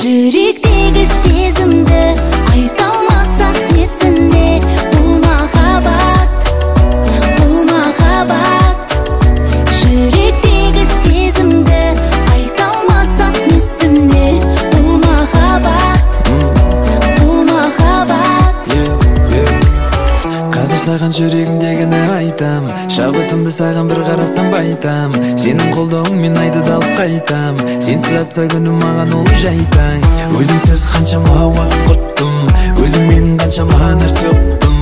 Жүректегі сезімді айта алмасақ несіне? Бұл махаббат, бұл махаббат. Жүректегі сезімді айта алмасақ несіне? Бұл махаббат, бұл махаббат. Қазір саған жүрегімдегіні айтам, шабытымды саған бір қарасам байтам. Сенің қолдауыңмен айды алып қайтам, сенсіз атса күнім маған ол жайтаң. Өзіңсіз қаншама уақыт құрттым, өзіңмен қаншама нәрсе ұқтым.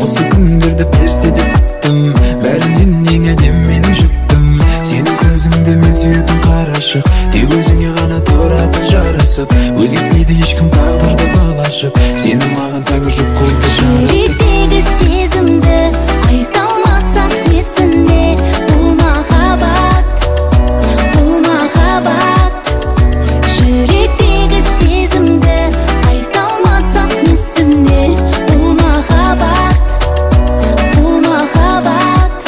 Осы күндерді персе деп күттім, бәрінен ең әдемі менің жүктім. Сенің көзіңді мен сүйетін қарашық, тек өзіңе ғана тұратын жарасып. Өзгертпейді ешкім тағдырды балашып, сені маған тәңір жұп қылды жаратып. Жүректегі сезімді айта алмасақ несіне? Бұл махаббат, бұл махаббат. Жүректегі сезімді айта алмасақ несіне? Бұл махаббат, бұл махаббат.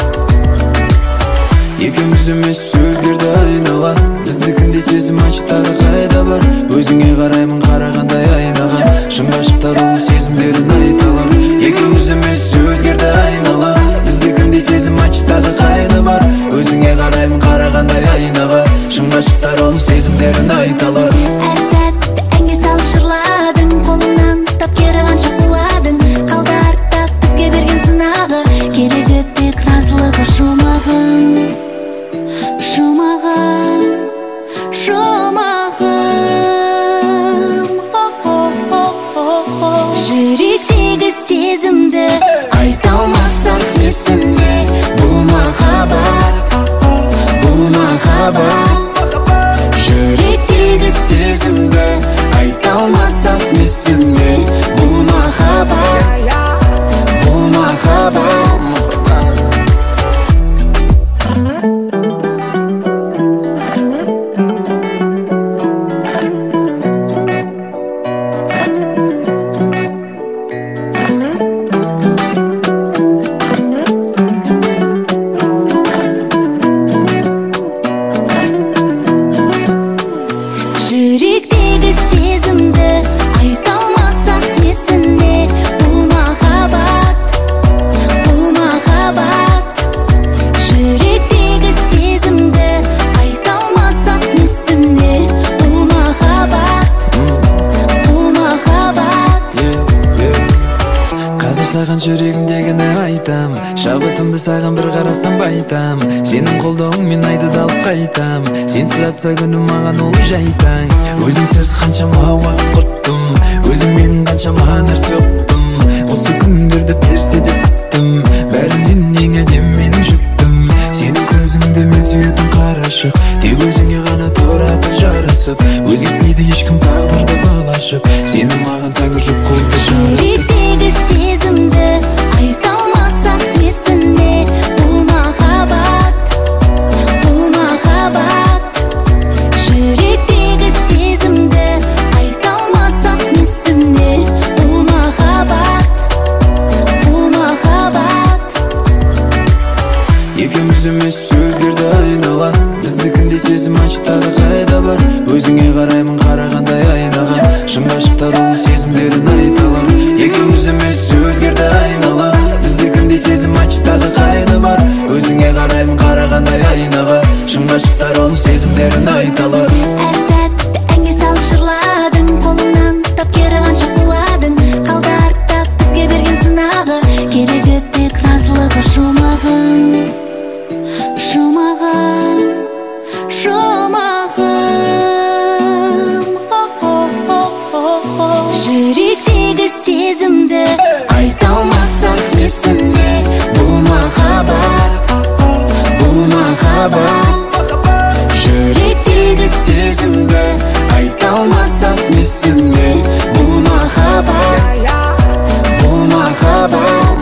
Екеуміз емес өзгерді айнала, біздікіндей сезім айтшы тағы қайда бар? Өзіңе қараймын қарағандай айнаға, шын ғашықтар ол сезімдерін айта алар. Екеуміз емес өзгерді айнала, біздікіндей сезім айтшы тағы қайда бар? Өзіңе қараймын қарағандай айнаға, шын ғашықтар ол сезімдерін айта алар. Әр сәтті әнге салып жырладың, қолымнан ұстап кері қанша құладың. Қалды артта бізге берген сынағы, керегі тек разылығы жұмағың, жұмағым, жұмағым. Жүректегі сезімді айта алмасақ несіне? Бұл махаббат, бұл махаббат. Жүректегі сезімді айта алмасақ несіне? Бұл махаббат, бұл махаббат. Жүректегі сезімді айта алмасақ несіне? Бұл махаббат, бұл махаббат. Жүректегі сезімді айта алмасақ несіне? Бұл махаббат, бұл махаббат. Қазір саған жүрегімдегіні айтам, шабытымды саған бір қарасам байтам. Сенің қолдауыңмен айды алып қайтам, сенсіз атса күнім маған ол жайтаң. Өзіңсіз қаншама уақыт құрттым, өзіңмен қаншама нәрсе ұқтым. Осы күндерді персе деп күттім, бәрінен ең әдемі менің жүктім. Сенің көзіңді мен сүйетін қарашық, тек өзіңе ғана тұратын жарасып. Өзгертпейді ешкім тағдырды балашып, сені маған тәңір жұп қылды жаратып. Жүректегі сезімді айта алмасақ несіне? Бұл махаббат, бұл махаббат. Жүректегі сезімді айта алмасақ несіне? Бұл махаббат, бұл махаббат. Екеуміз емес өзгерді айнала, біздікіндей сезім айтшы тағы қайда бар? Өзіңе қараймын қарағандай айнаға, шын ғашықтар ол сезімдерін айта алар. Екеуміз емес өзгерді айнала, біздікіндей сезім айтшы тағы қайда бар? Өзіңе қараймын қарағандай айнаға, шын ғашықтар ол сезімдерін айта алар. Әр сәтті әнге салып жырладың, қолымнан ұстап кері қанша құладың. Қалды артта бізге берген сынағы, керегі тек разылығы жұмағың, жұмағым, жұмағым. Жүректегі сезімді айта алмасақ несіне? Бұл махаббат, бұл махаббат. Жүректегі сезімді айта алмасақ несіне? Бұл махаббат, бұл махаббат.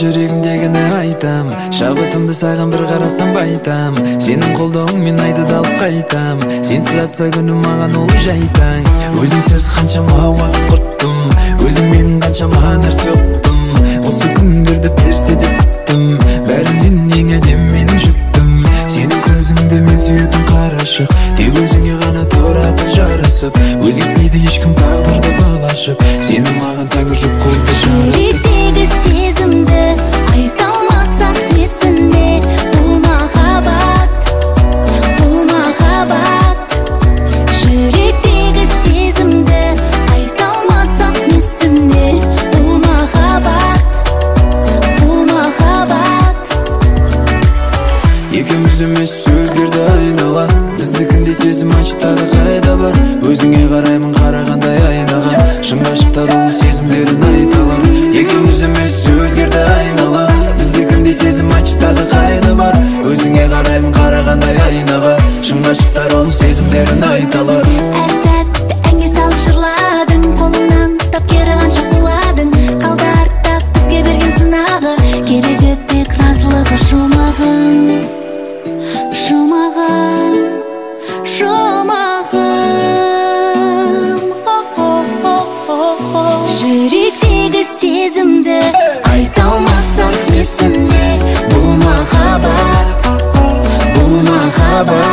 жүрегімдегіні айтам, шабытымды саған бір қарасам байтам. Сенің қолдауыңмен айды да алып қайтам, сенсіз атса күнім маған ол жайтаң. Өзіңсіз қаншама уақыт құрттым, өзіңмен қаншама нәрсе ұқтым. Осы күндерді берсе деп күттім, бәрінен ең әдемі менің жүктім. Сенің көзіңді мен сүйетін қарашық, тек өзіңе ғана тұратын жарасып. Өзгертпейді ешкім тағдырды балашып, сені маған тәңір жұп қылды жаратып. Жүректегі сезімді айта алмасақ несіне, бұл махаббат, бұл махаббат. Жүректегі сезімді айта алмасақ несіне, бұл махаббат, бұл махаббат. Екеуміз емес өзгерді айнала, біздікінде сезім айтшы тағы қайда бар. Өзіңе қараймын қарағандай айнаға, шын ғашықтар ол сезімдерін айта алар. Екеуміз емес өзгерді айнала, біздікінде сезім айтшы тағы қайда бар. Өзіңе қараймын қарағандай айнаға, шын ғашықтар ол сезімдерін айта алар. Әр сәтті әнге салып жырладың, қолымнан ұстап кері қанша құладың. Қалды артта бізге берген сынағы, керегі тек разылығы жұмағың, жұмағым, жұмағым. Жүректегі сезімді айта алмасақ несіне, бұл махаббат, бұл махаббат.